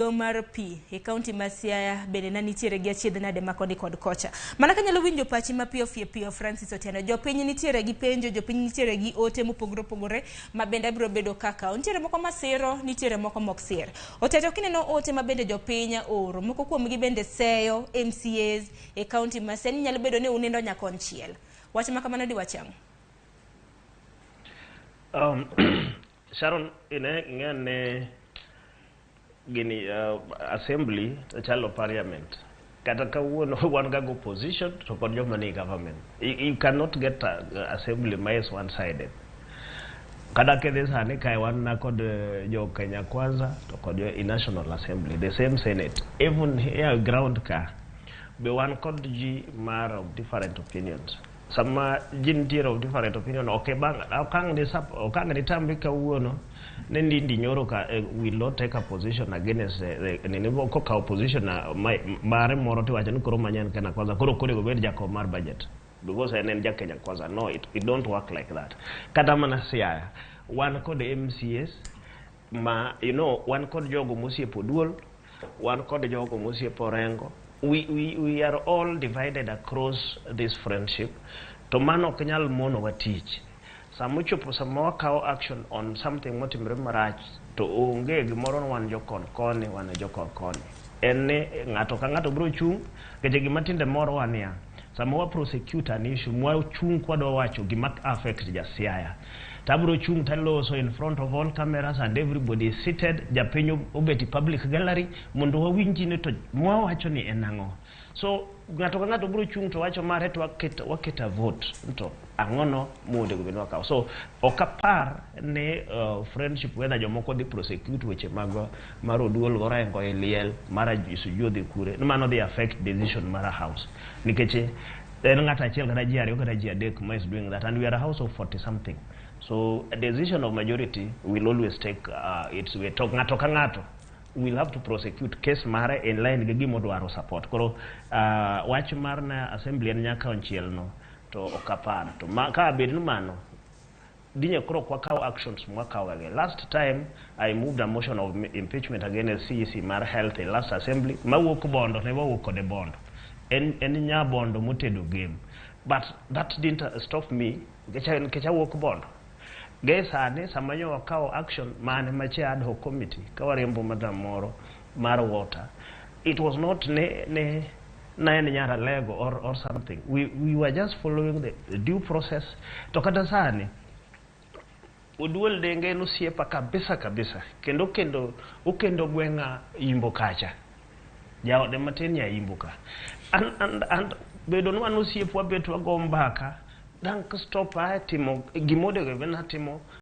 Mar pi e kaunti ma Siaya bende ne nitiere gi achiedh nade ma koni kod kocha. Mana kanyalo winjo pachi mapiyo fiyo piyo, Francis Otieno. Jopiny nitiere gi penjo, jopiny nitiere gi ote mopogore opogore ma bende abiro bedo kaka nitiere moko masiro, nitiere moko mok sir. Oteto kineno ote ma bende jopiny oro, moko kuomgi bende seyo MCAs e kaunti ma Siaya, nyalo bedo ni unindo nyakonchiel. Wach ma kamano diwach ang'o? Sharon, ine ng'e gini, assembly chalo parliament. Kata kawuono wan ga opposition to kod joma ni government. You cannot get a assembly ma is one sided. Kata kidhi sani kae, wan na kod jo Kenya Kwanza to kod jo i National Assembly, the same Senate. Even here ground ka be wan kod ji mar of different opinions. Sama ji nitiere of different opinion, ok bang okang ni sap okang ni tambi kawuono ne Ndindi Nyoro ka will not take a position against nini kokawo position mare moro tiwacho ni koro manyen Kenya Kwanza, koro ok onego bed jakom mar budget because en ja Kenya Kwanza. No, it don't work like that. Kata mana Siaya, wan kod MCAs ma wan kod jogo mosiepo duol, wan kod jogo mosiepo Orengo. We are all divided across this friendship, to mano ok nyal monowa tich. Sama ochopo sama wakawo action on something motimore marach, to onge gimoro ni wan jokon koni, wan jokon koni. En ni ng'ato ka ng'ato biro chung', nikech gima tinde morowa niya, sama wa prosecute an issue, mwachung' kwadwa wacho gima affect ja Siaya, tabiro chung' taloso in front of all cameras and everybody is seated, japiny obet e public gallery mondo wawinji ni to mwawacho ni en ang'o. So ng'ato ka ng'ato biro chung' to wacho mare, to waketo a vote to ang'ono monego bed ni wakawo. So ok apar ni friendship, whether jomoko dhi prosecute weche mag mar Oduol Orengo e liel mar sijui odhi kure ni mano dhi affect decision mar a house, nikech en ng'ato achiel kata ji ariyo kata ji adek ma is doing that, and we are a house of 40 something. So a decision of majority will always take its way, to ng'ato ka ng'ato will have to prosecute case mare in line gi gima odwaro support. Koro wach mar na assembly en nyaka onchiel no, to ok apar to ma, ka bed ni mano dinye koro ok wakaw actions mwakawo gagi. Last time I moved a motion of impeachment against CEC mar health in last assembly mawuok Bondo, ne wawuok kode Bondo, en nya Bondo motedo game, but that didn't stop me nikech awuok Bondo. Ge sani sama nyo wakawo action mane mache ad hoc committee ka wariembo madam moro mar water, it was not ne na en nyar Alego or something. We were just following the due process. To kata sani Oduol Denge en osiepa kabisa kabisa, kendo okendo gweng'a Imbo kacha, jaode matin nya Imbo ka, and bedo ni wan osiep, wabet wago mbaka, dang stop ae timo gimonego bed natimo.